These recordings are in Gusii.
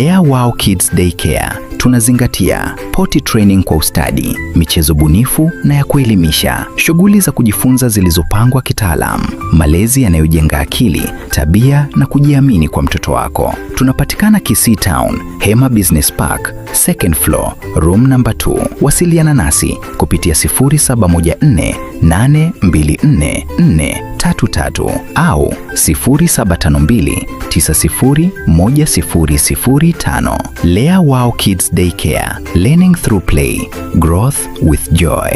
Air Wow Kids Daycare tunazingatia potty training kwa ustadi, michezo bunifu na ya kuelimisha, shughuli za kujifunza zilizopangwa kitaalam, malezi yanayojenga akili, tabia na kujiamini kwa mtoto wako. Tunapatikana Kisii Town, Hema Business Park, second floor, room number 2. Wasiliana nasi kupitia 0714 824 433 au 0752 901005. Lea Wow Kids Daycare, learning through play, growth with joy.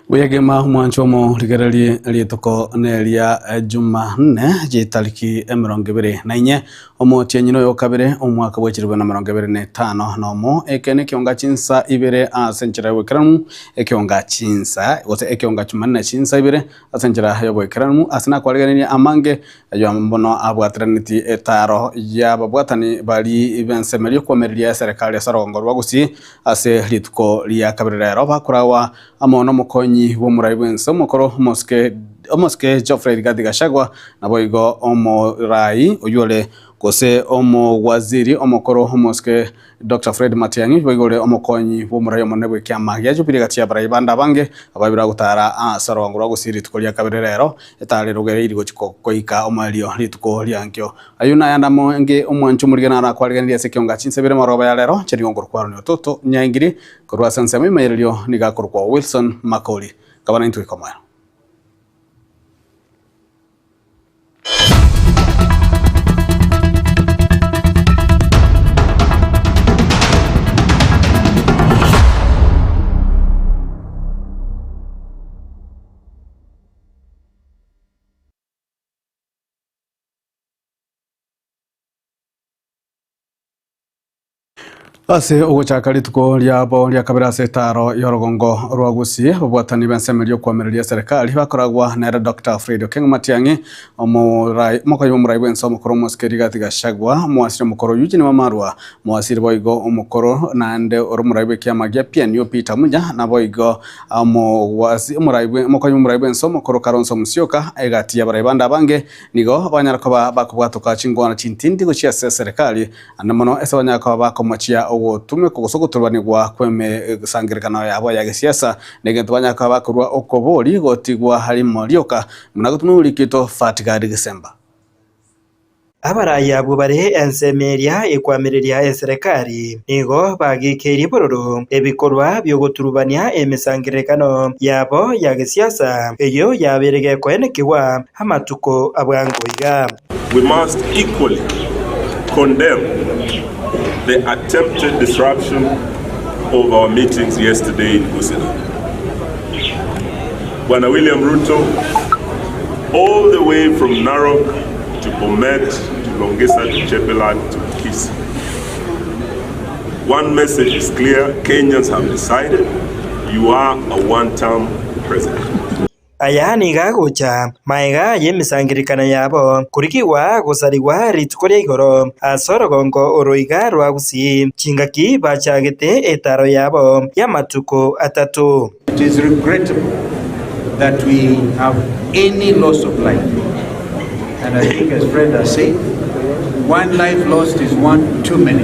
Buya kegima omwancho omorigererie rituko neria Jumanne chitariki emerongo ebere na inye omotienyi noyo okabere omwaka bwa chilifu na emerongo ebere na etano nomo eke nekionga chinsa ibere ase enchera y'oboikeranu ekionga chinsa gose ekionga Jumanne chinsa ibere ase enchera y'oboikeranu ase nakwarigereria amange aywo mbono abwateranetie etaro y'ababwatani bari b'ensemerio okwomereria eserekari ase orogongo rwa Gusii ase rituko ria kabere rero bakorawa Amo nomokonyi bw'omorai bw'ense omokoro omosike omosike Geoffrey Rigathi Gachagua, naboigo omorai oyio ore gose omowaziri omokoro omosike Doctor Fred Matiang'i, boigo ore omokonyi bw'omorai omonene bw'ekiama gia Jubilee gati y'abarai bande abange abaibire agotara ase orogongo rwa Gusii rituko ria kabere rero etari rogereiri gochi goika omoerio rituko ria nkio. Ayio nayande amonge omwancho omorige naro akwariganirie ase ekionga chinsa ibere maroba ya rero, inche nigo nkorokwa Aaron Ototo Nyaingiri. Korwa ase ensemo y'emeererio nigo akorokwa Wilson Makori. Kaba naintwe ikomoero. Ase ogochaka rituko riabo ria kabere ase etaaro y'orogongo rwa Gusii, ababwatani b'ensemo y'okwamereria eserekari bakoragwa nere Doctor Fred Okengo Matiang'i, omorai omokonyi bw'omorai bw'ense omokoro omosike Rigathi Gachagua, omowasiri omokoro Eugene Wamalwa, omowasiri boigo omokoro naende ore omorai bw'ekiama gia PNU Peter Munya, naboigo omowasi omorai bwe omokonyi bw'omorai bw'ense omokoro Kalonzo Musyoka, egati y'abarai bande abange nigo banyara koba bakobwatoka chingwana chintindi gochia ase eserekari Naende mono ase banyare koba bakomochia ogotumekwa gose ogoturubanigwa kw'emesangererekano yabo ya gesiasa, na egento banyare koba bakorua okobori gotigwa rimo rioka, buna gotumia orikito Fatgard Gisemba. Abarai abwo bare ensemo eria ekwamireria eserekari nigo bagikeirie bororo ebikorwa bi'ogoturubania emesangererekano yabo ya gesiasa, eyio yabeire gekoenekigwa amatuko a bwango iga. We must equally condemn the attempted disruption of our meetings yesterday in Busia. Bwana William Ruto, all the way from Narok to Bomet to Longisa to Chepelat to Kisii. One message is clear, Kenyans have decided you are a one-term president. Aya nigo agocha magega y'emesangererekano yabo korigigwa gosarigwa rituko ria igoro ase orogongo oro iga rwa Gusii, chingaki bachagete etaaro yabo y'amatuko atato. It is regrettable that we have any loss of life and I think as Fred has said, one life lost is one too many.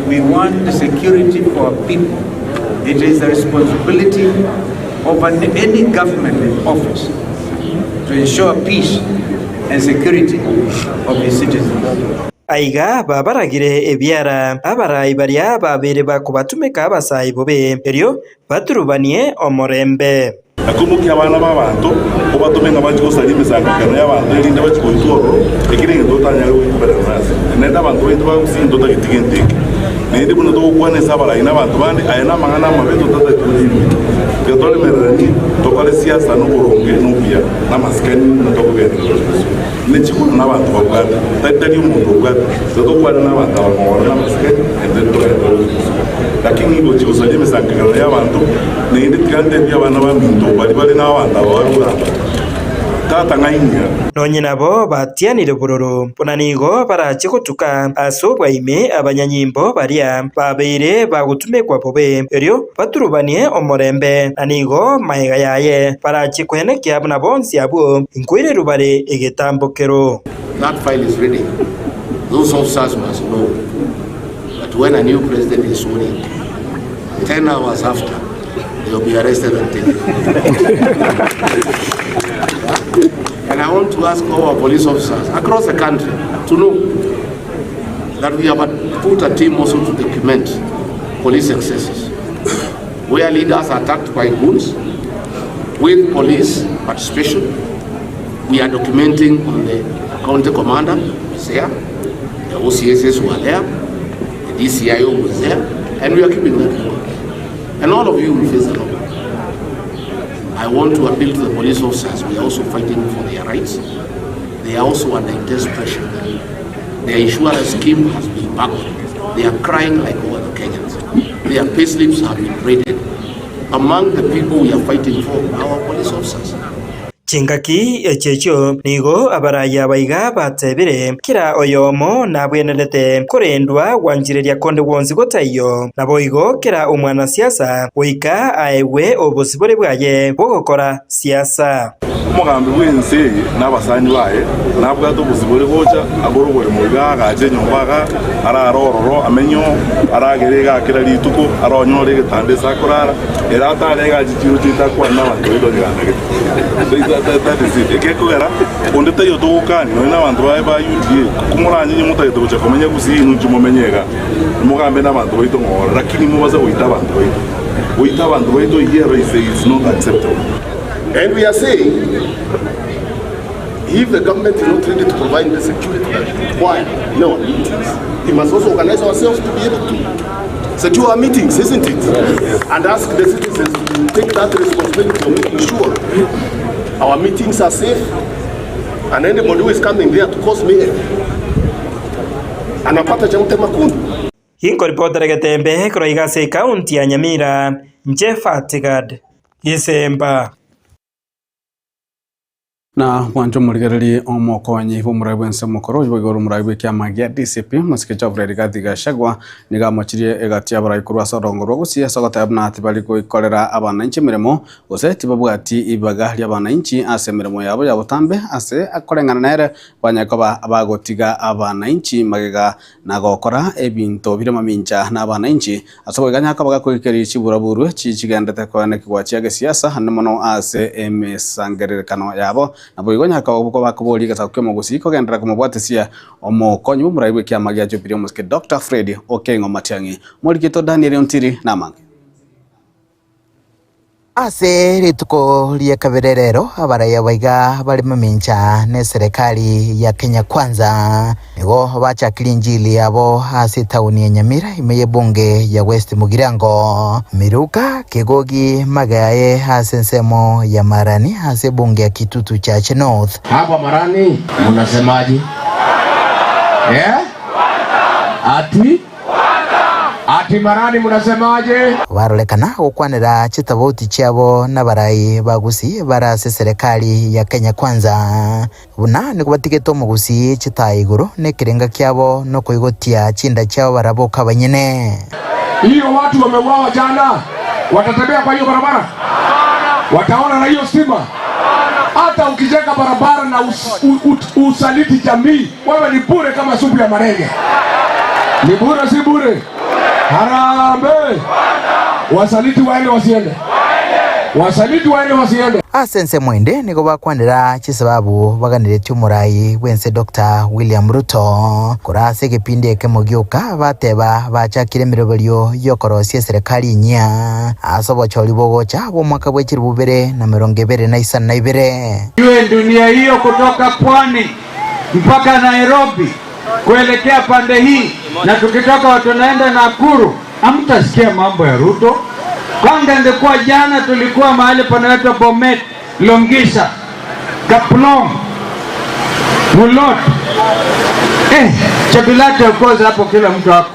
We want the security for our people. It is the responsibility of any government office to ensure peace and security of its citizens. Aiga babaragire ebiara abarai baria babeire bakobatumeka abasae bobe, erio baturubanie omorembe. Na koimokia abana b'abanto, obatome ng'a bachie gosaria emesangererekano y'abanto, erinde bachie goitwa ororo, eki negento totanyare goikoberana ase. Naende abanto baito bagosiria intotageti gento eke. Naende buna togokwana ase abarai na abanto bande, aya namang'ana amabe totataeti gotirimeka. Tiga toremereranie, tokore siasa noboronge na obuya, na amasikani buna tokogenderera gochia bosio. Ne chikura nabanto babwate, tari tari omonto obwate, tiga tokwane nabanto aba ng'ora na amasikani, naintwe ntogenderere gochia bosio. Lakini gochia gosaria emesangererekano y'abanto, naende tiga ntebie abana baminto baria bare nabanto aba bare kogamba, Tata ng'ainia. Nonye nabo batianire bororo, buna nigo barache gotuka ase obwaime abanyanyimbo baria babeire bagotumekwa bobe, erio baturubanie omorembe, na nigo magega yaye barache koenekia buna bonsi abwo nkoirerwa bare egetambokero. That file is ready. Those officers must know that when a new president is sworn in, 10 hours after, they will be arrested and taken. And I want to ask all our police officers across the country to know that we have put a team also to document police excesses, where leaders are attacked by goons with police participation. We are documenting on the county commander was there, the OCSs were there, the DCIO was there, and we are keeping that record. And all of you will face the law. I want to appeal to the police officers. We are also fighting for their rights. They are also under intense pressure. Their insurance scheme has been buckled. They are crying like all other Kenyans. Their payslips have been raided. Among the people we are fighting for are our police officers. Chingaki echi echio nigo abarai aba iga batebire, Kera oyomo nabwenerete korendwa gwanchereria konde gwonsi gotaiyo, naboigo kera omwanasiasa goika aegwe obosibore bwaye bw'ogokora siasa. Omogambi bw'ense eye na abasani baye nabwate obosibore gocha agore oboremo iga agache enyomba iga, arare ororo, amenye oo, aragere igaa kera rituko, aronyore egetanda ase akorara, ere atare igaa chichiro chiaito akwane nabanto baito onye gandagete. That is it. Ekekogera onde taiyo togokania nonye nabanto baye ba UDA, komoranye inye motagete gocha komenya gusii inwe inche momenye igaa, mogambe nabanto baito ng'ora, lakini mobase goita abanto baito. Goita abanto baito eyio ero is is not acceptable. And we are saying if the government is not ready to provide the security that we require in our meetings, we must also organize ourselves to be able to secure our meetings, isn't it? And ask the citizens to take that responsibility of making sure our meetings are safe and anybody who is coming there to cause mayhem anapata cha mtema kuni. Inkoripotera egetembe korwa iga ase ekaunti ya Nyamira, inche Fatigad Gisemba. Na bwanche omorigererie omokonyi bw'omorai bw'ense omokoro oyio boigo ore omorai bw'ekiama gia DCP omosike Geoffrey Rigathi Gachagua nigo amochirie egati y'abarai korwa ase orongo rwa Gusii ase ogoteba buna tibari goikorera abananchi emeremo gose tibabwati ibaga ri'abananchi ase emeremo yabo ya botambe ase akoreng'ana nere banyare koba bagotiga abananchi magega na gokora ebinto bire mamincha nabananchi, ase ogoiganya koba gakoikeria chiburaburwe chi chigendete koenekigwa chia gesiasa naende mono ase emesangererekano yabo. Naboigo nyaka koba koboria egesaku ki'omogusii kogenderera komobwatisia omokonyi bw'omorai bw'ekiama gia Jubilee omosike Doctor Fred Okengo Matiang'i. Morikito Daniel Ontiri namange. Ase rituko ria kabere rero abarai abaiga bare mamincha neserekari ya Kenya Kwanza nigo bachakirie enjili yabo ase etaoni ya Nyamira ime y'ebunge ya West Mugirango. Miruka Kegogi magaye ase ensemo ya Marani ase ebunge ya Kitutu Chache North. Hapa Marani munasemaje? Eh? Ati? Ati Marani munasemaje? Barorekana gokwanera chitabauti chiabo nabarai ba Gusii bare ase eserekari ya Kenya Kwanza, buna nigo batigete omogusii chitaaya igoro na ekerenga kiabo nokoigotia chinda chiabo barabwo abanyene. Hiyo watu wameuawa jana, watatembea kwa hiyo barabara? Wataona na hiyo stima? Hata ukijenga barabara na us, u, u, usaliti jamii, wewe ni bure kama supu ya marenge. Ni bure, si bure? Harambee! Wasaliti waende wasiende? Wasaliti waende wasiende? Ase ensemo ende nigo bakwanera chisababu baganeretie omorai bw'ense Doctor William Ruto korwa ase egepindi ekemo gioka bateba bachakire emeroberio y'okorosia eserekari enyia ase obochori bogocha bw'omwaka bwe chilifu bibere na emerongo ebere na isano na ibere. Iwe dunia hiyo kutoka pwani mpaka Nairobi kuelekea pande hii na tukitoka tunaenda Nakuru, hamtasikia mambo ya Ruto. Kwanza ingekuwa jana tulikuwa mahali panaitwa Bomet, Longisa, Kaplong, Mulot, Chebilat of course, hapo kila mtu hapo.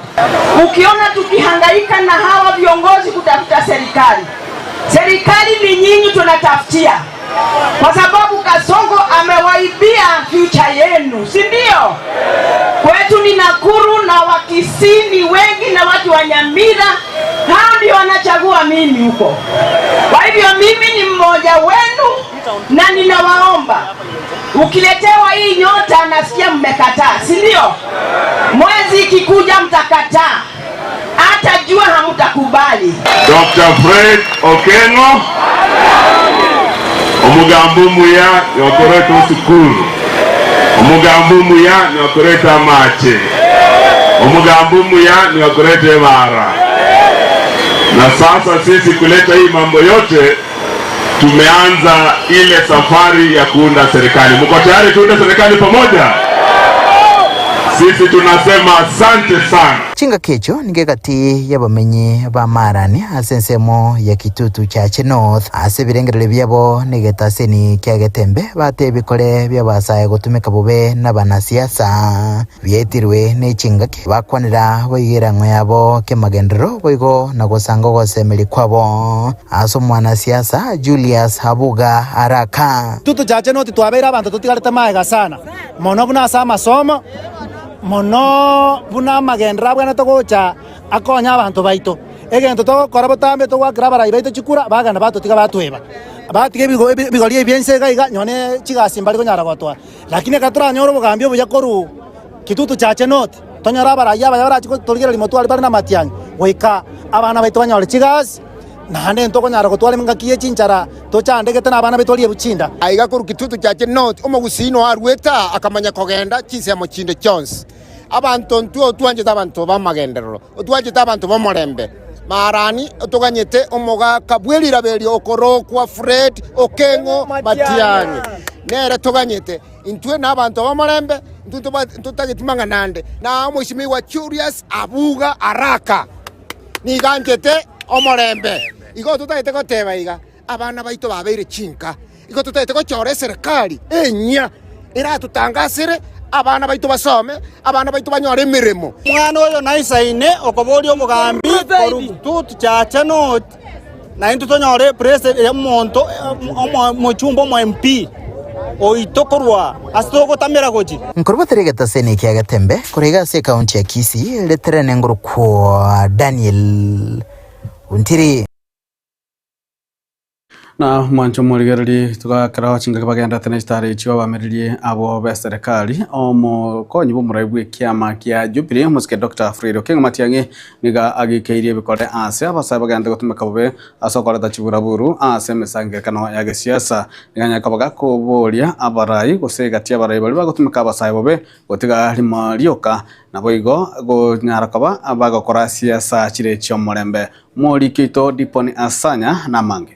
Ukiona tukihangaika na hawa viongozi kutafuta serikali, serikali ni nyinyi tunatafutia, kwa sababu Kasongo amewaibia future yenu, si ndio? Kwetu ni Nakuru na Wakisii ni wengi na watu wa Nyamira, hao ndio wanachagua mimi huko. Kwa hivyo mimi ni mmoja wenu na ninawaomba, ukiletewa hii nyota nasikia mmekataa, si ndio? Mwezi ikikuja mtakataa, hata jua hamtakubali. Dr. Fred Okengo omugambo omuya niwakoreta osukuru, omugambo omuya niwakoreta amache, omugambo omuya niwakoreta ebara. Na sasa sisi kuleta hii mambo yote, tumeanza ile safari ya kuunda serikali. Mko tayari tuunde serikali pamoja? Sisi tunasema asante sana. Chingaki echio nigo egati y'abamenyi ba Marani ase ensemo ya Kitutu Chache North ase ebirengererio biabo na egetaseni kia Getembe bate ebikore bi'abasae gotumeka bobe n'abanasiasa bietirwe ne chingaki bakwanera boigo erang'o yabo kemagenderero boigo na gosanga ogosemeria kwabo ase omwanasiasa Julius Abuga Araka. Kitutu Chache North twabeire abanto totigarete magega sana mono buna ase amasomo, Mono buna amagenderero abwenerete gocha akonye abanto baito. Egento togokora botambe togoakera abarai baito chikura, bagenda batotiga batweba. Batiga ebigori ebi bi'ense iga iga, nonya ne chigasi mbari konyara gotoa. Lakini ekero toranyore obogambi obuya korwa Kitutu Chache North, tonyore abarai abaya barache gotorigereria motwe aria bare namatiang'i, goika abana baito banyore chigasi, naende ntokonyara gotwara engaki ye chinchara tochandegete na abana baito barie chinda. Aiga korwa Kitutu Chache North, omogusii noyo aruete aa akamanya kogenda chinsemo chinde chionsi. Abanto ntwe otwanchete abanto b'amagenderero, otwanchete abanto b'omorembe. Maarani otoganyete omogaka bw'eriraba erio okorokwa Fred Okengo Matiang'i. Nere toganyete. Intwe nabanto b'omorembe, intwe ntotageti mang'ana ande. Na omoisimigwa Julius Abuga Araka nigo anchete omorembe. Igo totagete goteba iga, abana baito babeire chinka. Igo totagete gochora eserekari enyia eratotangasere abana baito basome, abana baito banyore emeremo. Omwana oyo naisaine okoboria omogambi korwa Kitutu Chache North, na intwe tonyore omonto omochumba omo MP oito korwa ase togotamera gochia. Nkorubatera egetaseni kia Getembe korwa iga ase ekaunti ya Kisii, ritere nengorokwa Daniel Ontiri. Na mwancho morigererie togakera chingaki bagenderete ne chitaro echio abamererie abo b'eserekari omokonyi bw'omorai bw'ekiama kia Jubilee omosike Doctor Fred Okengo Matiang'i nigo agikeirie ebikore ase abasae bagenderete gotumeka bobe ase okoreta chiburaburu ase emesangererekano ya gesiasa. Nigo anyare koba gakoboria abarai gose egati y'abarai baria bagotumeka abasae bobe gotiga rimo rioka naboigo gonyara koba bagokora siasa chire chi'omorembe. Moriki oito Diponi Asanya namange.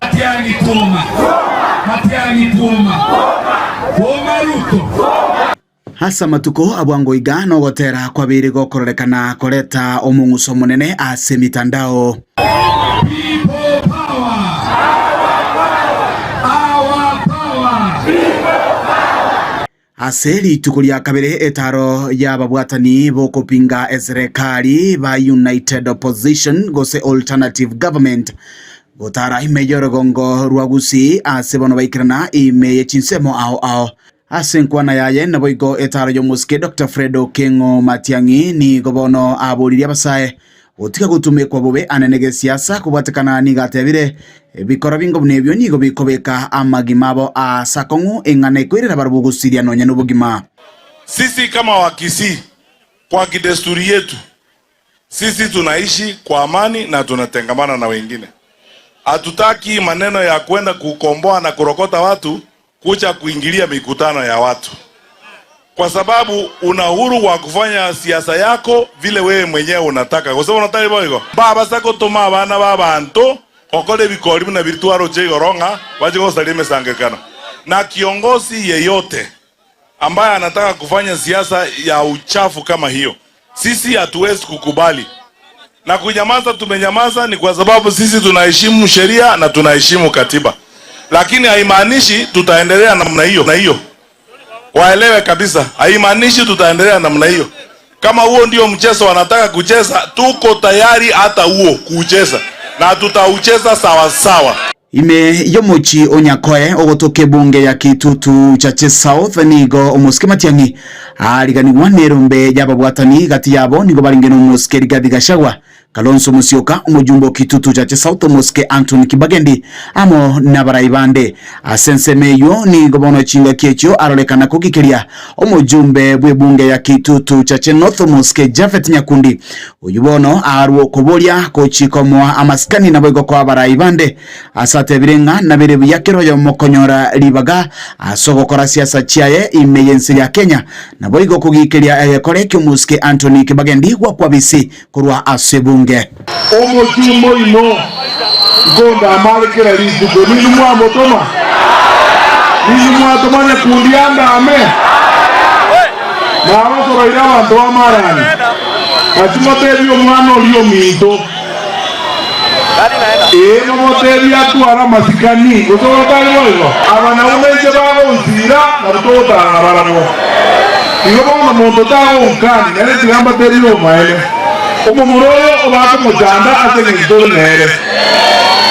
Matiang'i kuoma, Matiang'i kuoma, kuoma Ruto. Ase amatuko a bwango iga nogotera kwabeire gokororekana koreta omong'uso omonene ase emitandao. People power, our power. Ase rituko ria kabere etaro y'ababwatani b'okopinga eserekari ba United Opposition gose Alternative Government gotara ime y'orogongo rwa Gusii ase bono baikerana ime ye chinsemo ao ao. Ase enkwana yaye naboigo etaro y'omosike Doctor Fred Okengo Matiang'i nigo bono aboririe abasae gotiga gotumekwa bobe anene gesiasa kobwatekana nigo atebire ebikora bingo buna ebio nigo bikobeka amagima abo aase akong'u eng'ana ekoirera barabwo gosiria nonya nobogima. Sisi kama Wakisii kwa kidesturi yetu sisi tunaishi kwa amani na tunatengamana na wengine. Hatutaki maneno ya kwenda kukomboa na kurokota watu kuja kuingilia mikutano ya watu, kwa sababu una uhuru wa kufanya siasa yako vile wewe mwenyewe unataka. Gose bono tari boigo? Mbabasa gotoma abana b'abanto gokora ebikori buna biria twaroche igoro ng'a bache gosaria emesangerekano. Na kiongozi yeyote ambaye anataka kufanya siasa ya uchafu kama hiyo, sisi hatuwezi kukubali. Na kunyamaza, tumenyamaza ni kwa sababu sisi tunaheshimu sheria na tunaheshimu katiba, lakini haimaanishi tutaendelea namna hiyo na hiyo. Waelewe kabisa, haimaanishi tutaendelea namna hiyo. Kama huo ndio mchezo wanataka kucheza, tuko tayari hata huo kuucheza na tutaucheza sawa sawa. Ime y'omochie o Nyakoe ogotoka ebunge ya Kitutu Chache South nigo omosike Matiang'i aariganigwa nerombe y'ababwatani gati yabo nigo barenge nomosike Rigathi Gachagua, Kalonzo Musyoka, omojumbe o Kitutu Chache South omosike Anthony Kibagendi amo nabarai bande. Ase ensemo eyio nigo bono chingaki echio arorekana kogikeria omojumbe bw'ebunge ya Kitutu Chache North omosike Japhet Nyakundi Oyio bono arue okoboria gochika omoa amasikani naboigo koa abarai bande, ase atebire ng'a nabere buya kera oyomo konyora ribaga ase ogokora siasa chiaye ime y'ense ya Kenya, naboigo kogikeria egekore ki'omosike Anthony Kibagendi gwakwabisi korwa ase ebunge. Omochumba oino nkondama are kera rituko, ninwe mwamotoma? Ninwe mwatoma nyakundi andame? Nabasoroire abanto b'amarani, gaki motebie omwana oria ominto, ee, momotebie atware amasikani, gose gotari boigo, aba nabwo nainche bagonsiira, nabwo togotara nabarabwo. Igo bono monto tagonkania, nere tiga mbateebie obomaene. Omomura oyo obakomochanda ase engencho tore nere.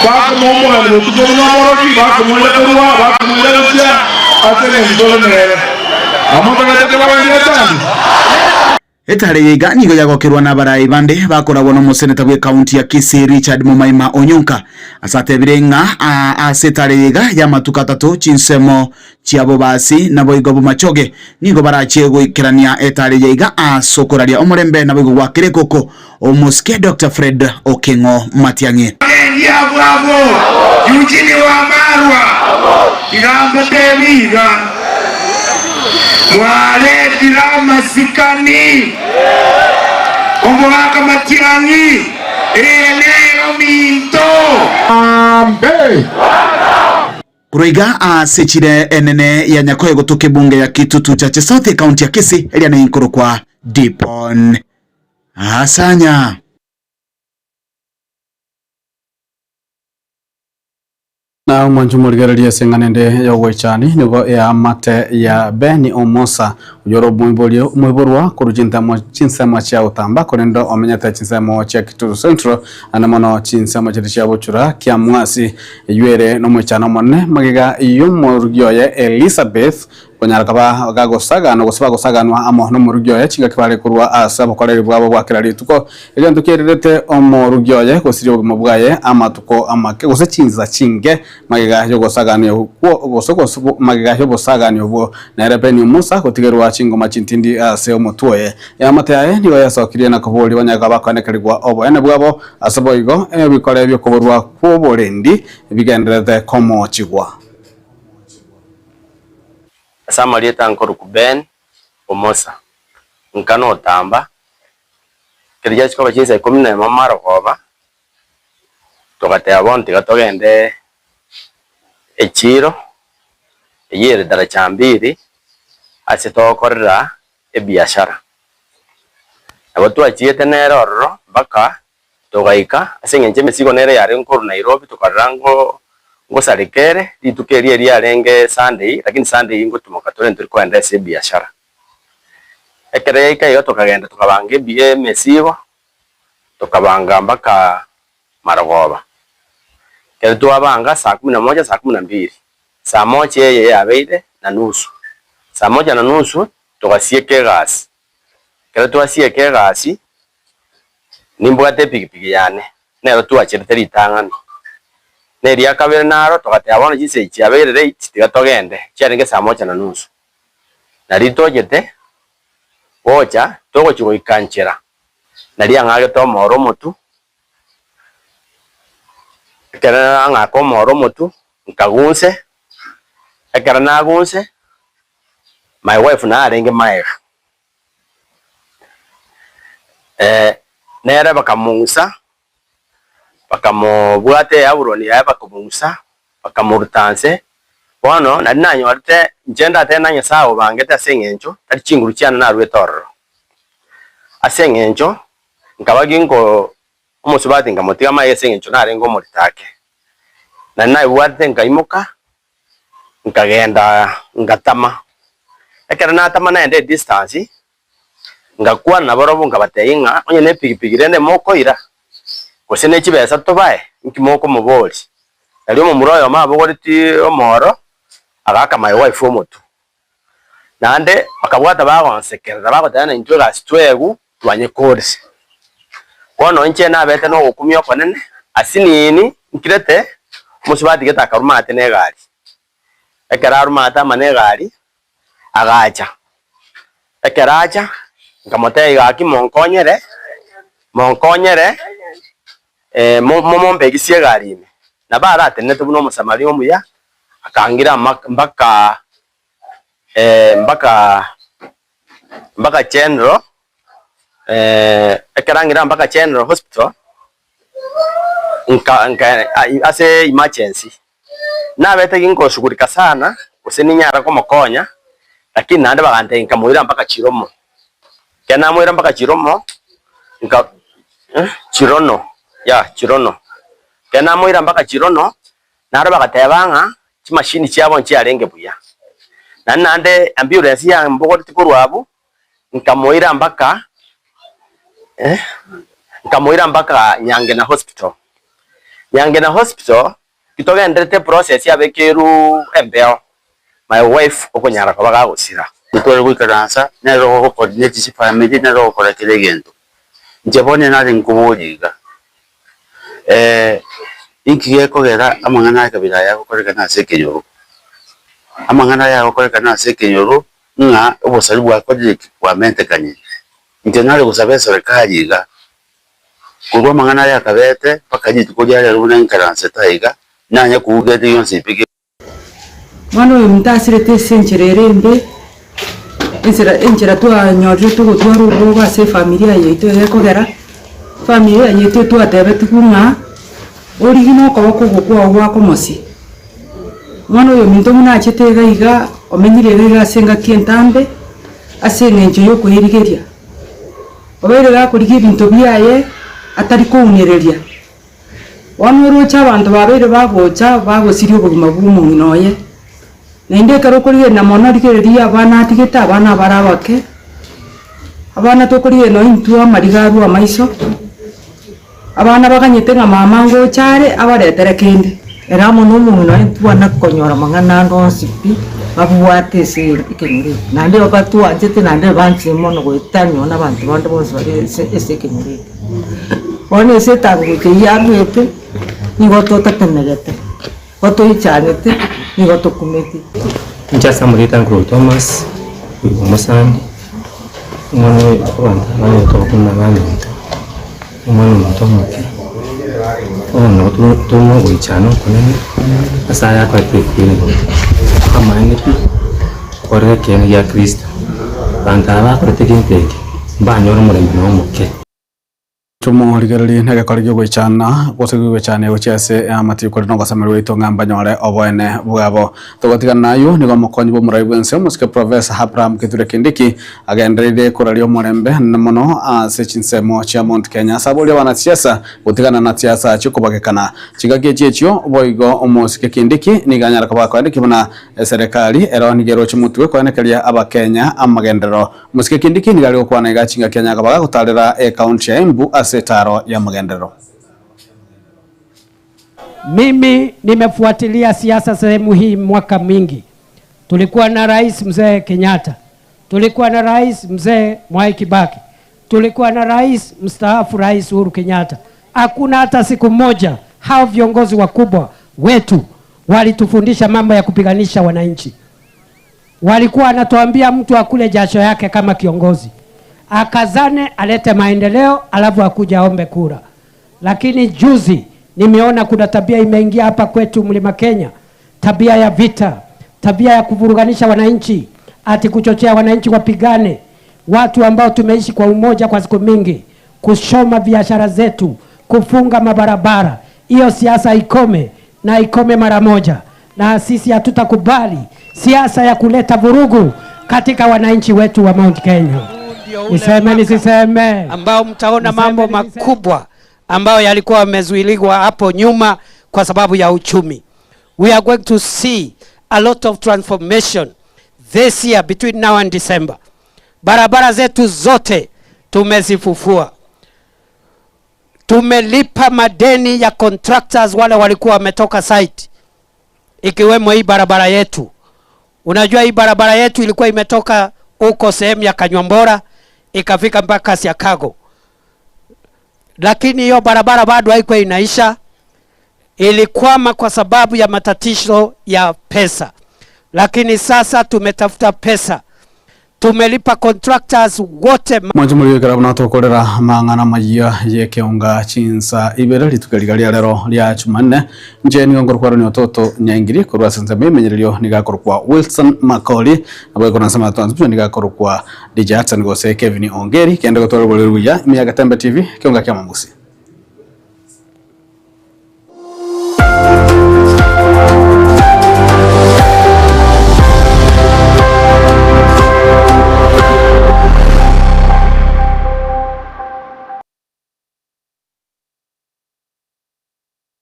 Bakomoa omogani botuko buna omorogi, bakomoira korwa, bakomoira gochia ase engencho tore nere. Amotagete kobagandia achande? Etare eye iga nigo yagokerwa nabarai bande bakoragwa nomoseneta bw'ekaunti ya Kisii Richard Momaima Onyonka ase atebire ng'a ase etare eye iga y'amatuko atato chinsemo chi'abobasi naboigo bomachoge nigo barachie goikerania etare eye iga ase okoraria omorembe naboigo gwakera ekoko omosike Doctor Fred Okeng'o Matiang'i. Abagendi abwo abwo, Eugene Wamalwa, tiga mbateebie iga, Mwaretire amasikani omogaka Matiang'i, eye nero minto. Ambe! Korwa iga ase chire enene ya Nyakoe gotoka ebunge ya Kitutu Chache South ekaunti ya Kisii eria nenkorokwa Dipon Asanya. Na omwancho morigererie ase eng'ana ende y'ogoichani, nigo eamate ya Beni Omosa, oyore omoiboria omoiborwa korwa chintemo chinsemo chia Utamba, korende omenyete chinsemo chia Kitutu Central, ande mono chinsemo chiria chia Bochura Kiamwasi, eyio ere nomoichano omonene magega y'omorugi oye Elizabeth Konyara koba gagosaganwa gose bagosaganwa amo nomorugi oye chingaki bare korwa ase obokoreri bwabo bwa kera rituko, egento kiererete omorugi oye gosiria obogima bwaye amatuko amake gose chinsa chinke magega y'ogosagania okwo gose gose magega y'obosagani obwo. Nere Beni Musa gotigerwa chingoma chintindi ase omotwe oye. Eamate yaye nigo yasokirie na koboria banyare koba bakoenekerigwa oboene bwabo, ase boigo ebikore bi'okoborwa kw'oborendi bigendererete komochigwa. Ase amarieta nkorokwa Ben Omosa, nka notamba, ekero giachia koba chinsa ikomi na emo marogoba, togateba bono tiga togende echiro, eyio ere daraja mbili, ase togokorera ebiashara. Nabo twachiete nere ororo mpaka Togaika, ase engencho emesigo nere yarenge korwa Nairobi, tokarora ngo ngosareka ere, rituko erio eriarenge Sunday, lakini Sunday eyio ngotumoka tore ntori kogenda ase ebiashara. Ekero yaika iga tokagenda tokabanga ebi emesigo, tokabanga mpaka marogoba. Ekero twabanga saa kumi na moja, saa kumi na mbili, saa moja eye yabeire na nusu, saa moja na nusu togasieka egasi, ekero twasieka egasi. Nimbwate epigipigi yane, nero twacherete ritang'ani. Na eria kabere naro togateba bono chinsa echi chiabeire late tiga togende, chiarenge saa moja na nusu. Nario tochete gocha togochia goika nchera, nario ang'agete omoro omotwe. Ekero nang'aka omoro omotwe, nkagunse, ekero nagunse, my wife narenge maega, nere bakamong'usa, bakamobwata eaburoni yaye bakamong'usa, bakamoruta nse. Bono nari nanyorete inche ndatebe na Nyasae obangete ase eng'encho tari chinguru chiane naruete ororo. Ase eng'encho nkaba ginko omosubati nkamotiga amaye ase eng'encho narenge omorito ake. Nari naebwatete nkaimoka, nkagenda ngatama. Ekero natama naenda edistance, ngakwana nabarobwo nkabatebia ng'a onye ne epigipigi rende mokoira, gose ne chibesa tobae, inki mokomoboria? Nario omomura oyomo abogoretie omoro, agaaka my wife omotwe. Naende bakabwata bagonsekerera bagoteba ng'a intwe egasi twegwe twanyekorire. Bono inche nabete na ogokumia okonene, asinini nkirete, omosubati gete akaruma ate na egari. Ekero aruma ate amo na egari, agacha, ekero acha, nkamotebia gaki monkonyere, monkonyere momombegisie egari ime. Nabo aratenenete buna omosamaria omuya, akangira mpaka mpaka mpaka General, ekero angira mpaka General Hospital, nka nka ase emergency, nabete ginkoshughulika sana, gose ninyare komokonya, lakini naende bagantebia nkamoira mpaka Chiromo. Ekero namoira mpaka Chiromo, nka Chirono yah Chirono, ekero namoira mpaka Chirono, Naro bagateba ng'a chimashini chiabo nchiarenge buya. Naende naende ambulance yambogoretie korwa abwo, nkamoira mpaka nkamoira mpaka Nyangena Hospital. Nyangena Hospital, titogenderete process yabekeirwe embeo, my wife okonyara koba gagosira. Ntware goikaransa, nere ogocoordinate chifamiri, nere ogokora kera egento. Inche bono nare nkoboria iga, inki gekogera amang'ana aya kabere aya agokorekana ase ekenyoro? Amang'ana aya agokorekana ase ekenyoro ng'a obosari bwakorire ki? Bwamentekanire. Inche nare gosaba eserekari iga, korwa amang'ana aya akabete mpaka rituko ria rero buna nkaransete aiga, nanye kouga ende yonsi pi. Bono oyo omonto asirete ase enchera ere embe, ensera enchera twanyorire togotwara obwoba ase efamilia yaito egekogera, efamilia yaito twatebetigwe ng'a origie na okoboko oko kwao gwakomosia. Bono oyo ominto buna achete iga iga, omenyire iga iga ase engaki entambe, ase eng'encho ya okoerigeria, obeire gakorigia ebinto biaye atari kounereria. Bono oroche abanto babeire bagocha bagosiria obogima bw'omong'ina oye, naende ekero okorigereria mono rigereria abana atigete abana abare abake, abana tokorigereria nonye intwe amariga arwe amaiso, abana baganyete ng'a mama ngocha are abaretere kende. Ere amo nomong'ina oye ntibwana konyora amang'ana ande onsi pi, babwate ase ekenyoro eke, naende batwanchete naende banchire mono goetania nonya na abanto bande bonsi bare ase ase ekenyoro eke. Bono ase etanguche eyio yarwete, nigo totatemegete, nigo toichanete, nigo tokumeti. Inche ase amarieta Uncle Thomas, oyo omosani, omwana oyo abanto abanyete obokong'u na abaminto, omwana omonto omoke, bono nabo tore na ogoichana okonene ase aya akorete ekweri, amaene pi, korera ekeene gia Kristo, abanto aba bakorete gento eke, mbanyore omorembe nonye omoke. Tumorigererie negekori gi'ogoichana, gose gi'ogoichania gochia ase eamate y'okorenda nogosemeria gwaito ng'a mbanyore oboene bwabo. Togotigana nayio, nigo omokonyi bw'omorai bw'ense, omosike Professor Abraham Kithure Kindiki, agendereire koraria omorembe anene mono ase chinsemo chia Mount Kenya ase aboria abanasiasa gotigana na siasa chi'okobagekana. Chingaki echi echio, boigo omosike Kindiki nigo anyare koba akoendekia buna eserekari ero nigo eroche motwe koenekeria abakenya amagenderero. Omosike Kindiki nigo are gokwana iga chingaki anyare koba gagotarera ecounty ya Embu ase etaaro y'amagenderero. Mimi nimefuatilia siasa sehemu hii mwaka mingi. Tulikuwa na rais mzee Kenyatta, tulikuwa na rais mzee Mwai Kibaki, tulikuwa na rais mstaafu Rais Uhuru Kenyatta. Hakuna hata siku moja hao viongozi wakubwa wetu walitufundisha mambo ya kupiganisha wananchi. Walikuwa wanatuambia mtu akule jasho yake kama kiongozi, akazane alete maendeleo, alafu akuja aombe kura. Lakini juzi Nimeona kuna tabia imeingia hapa kwetu Mlima Kenya, tabia ya vita, tabia ya kuvuruganisha wananchi, ati kuchochea wananchi wapigane, watu ambao tumeishi kwa umoja kwa siku mingi, kushoma biashara zetu, kufunga mabarabara. Hiyo siasa ikome na ikome mara moja, na sisi hatutakubali siasa ya kuleta vurugu katika wananchi wetu wa Mount Kenya. Niseme nisiseme? Ambao mtaona mambo makubwa ambayo yalikuwa yamezuiliwa hapo nyuma kwa sababu ya uchumi. We are going to see a lot of transformation this year between now and December. Barabara zetu zote tumezifufua. Tumelipa madeni ya contractors wale walikuwa wametoka site, ikiwemo hii barabara yetu. Unajua hii barabara yetu ilikuwa imetoka huko sehemu ya Kanywambora ikafika mpaka Siakago, lakini hiyo barabara bado haikuwa inaisha, ilikwama kwa sababu ya matatizo ya pesa. Lakini sasa tumetafuta pesa, tumelipa contractors wote. Mwancho muri wikara buna tukorera mang'ana mayia yekeunga chinsa ibere rituko riga ria rero ria Jumanne nje nigo ngorokwarwo ni ototo nyaingiri korwa sense mimenyererio nigakorwo Wilson Makoli nabo ikona sema twanzu nigakorwo DJ Hudson gose Kevin Ongeri kende gotwara bore ruya imiyaga Tembe TV kionga kia mamusi.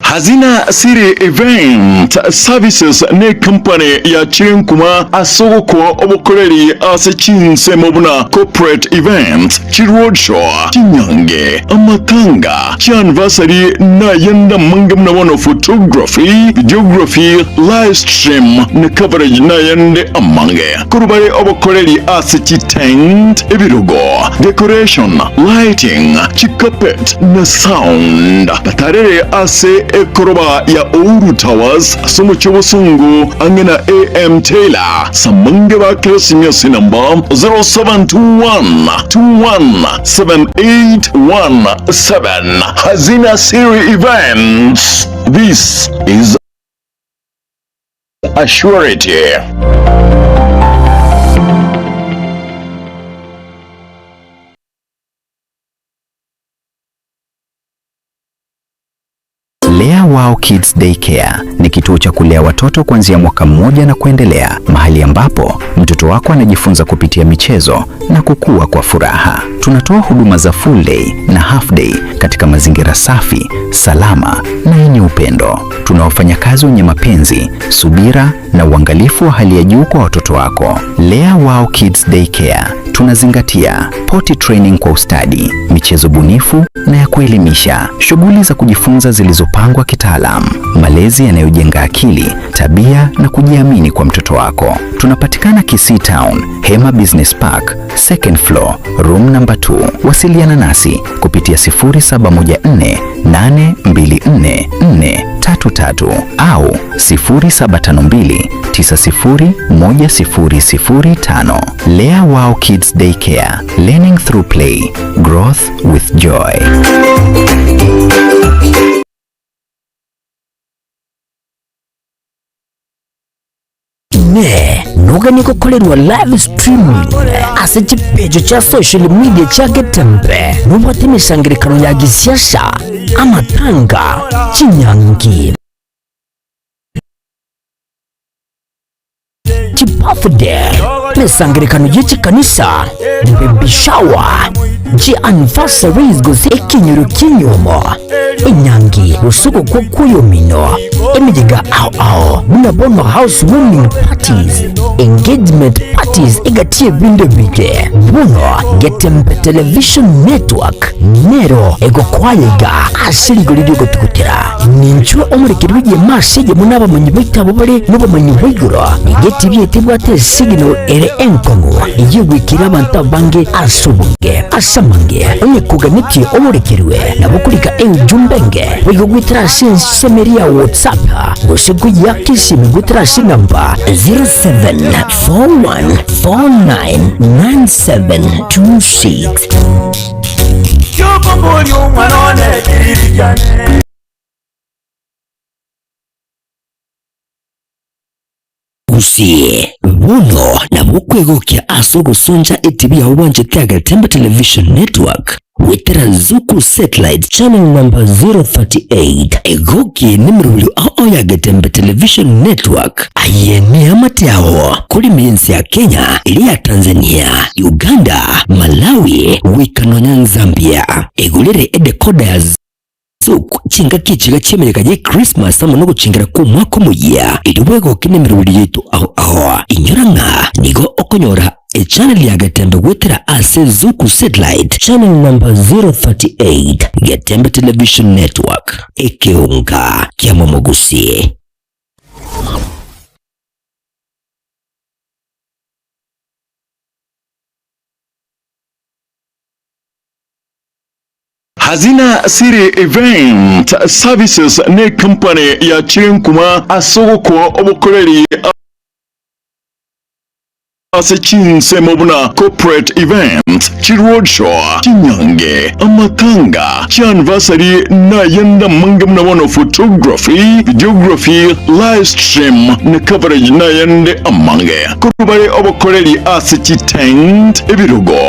Hazina City Event Services ne company ya Chirenkuma asogoko obokoreri ase chinsemo buna corporate events, chiroadshow, chinyange, amatanga, chianniversary na yenda mange muna bono photography, videography, live stream ne coverage na yende amange. Korubare obokoreri ase chitent, ebirogo, decoration, lighting, chicarpet na sound. Batarere ase ekoroba ya Ouru Towers somo ch'obusungu ange na AM Taylor samange ba Christmas namba 0721 217817. Hazina Siri Events. This is a surety. Lea Wow Kids Daycare ni kituo cha kulea watoto kuanzia mwaka mmoja na kuendelea, mahali ambapo mtoto wako anajifunza kupitia michezo na kukua kwa furaha. Tunatoa huduma za full day na half day katika mazingira safi, salama na yenye upendo. Tuna wafanyakazi wenye mapenzi, subira na uangalifu wa hali ya juu kwa watoto wako. Lea Wow Kids Daycare tunazingatia potty training kwa ustadi, michezo bunifu na ya kuelimisha, shughuli za kujifunza zilizopangwa kitaalam, malezi yanayojenga akili, tabia na kujiamini kwa mtoto wako. Tunapatikana Kisii Town, Hema Business Park, second floor, room number 2. Wasiliana nasi kupitia 0714 824 433 au 0752 901005. Lea Wow Kids Daycare, learning through play, growth with joy. Ne noganie gokorerwa live streaming ase chipecho chia social media chia Getembe nobwate emesangerekano ya gisiasa, amatanga, chinyangi, chibirthday, emesangerekano ye chikanisa, baby shower, chi anniversaries gose ekenyoro ki'enyomo, enyangi gose ogokwa kw'oyomino, emeyega ao ao buna bono house warming parties, engagement parties egati ebinde ebike. Bono Getembe Television Network nero egokwayega ase rigori riogotugutera. Ninchwe omorekeri bw'egiema ase eyemo n'abamanyi baito abo bare n'obomanyi bwa igoro. Egeti biaito ebwate esignal ere enkong'u eyio egoikera abanto abange ase obonge ase amange. Onye koganetie omorekerwe nabo korika eujumbe enge boigo goetera ase ensemo eria ya WhatsApp gose koyaka esimi goetera ase enamba 0741499726. Gusii. Bono nabo okwegokia ase ogosoncha etibi yao bwanchete ya Getembe Television Network goetera Zuku Satellite channel number 038. Egoki nemerobio ao ya Getembe Television Network. Aye neamate ao korima ense ya Kenya, eria ya Tanzania, Uganda, Malawi, goika nonya Zambia. Egorere edecoder ya Zouk chingaki echiga chi'emeyega ye Christmas amo nogochengera kw'omwaka omoyia, erio bwegoke nemeroberi yaito ao ao. Inyora ng'a nigo okonyora echannel ya Getembe goetera ase Zuku Satellite channel number 038, Getembe Television Network, ekeonga kia Momogusi. Hazina City Event Services ne company ya Chinkuma ase ogokoa obokoreri ase chinsemo buna corporate events, chiroadshow, chinyange, amatanga, chianniversary na ayande amange buna bono photography, videography, live stream na coverage na ayande amange. Korwa bare obokoreri ase chitent, ebirogo.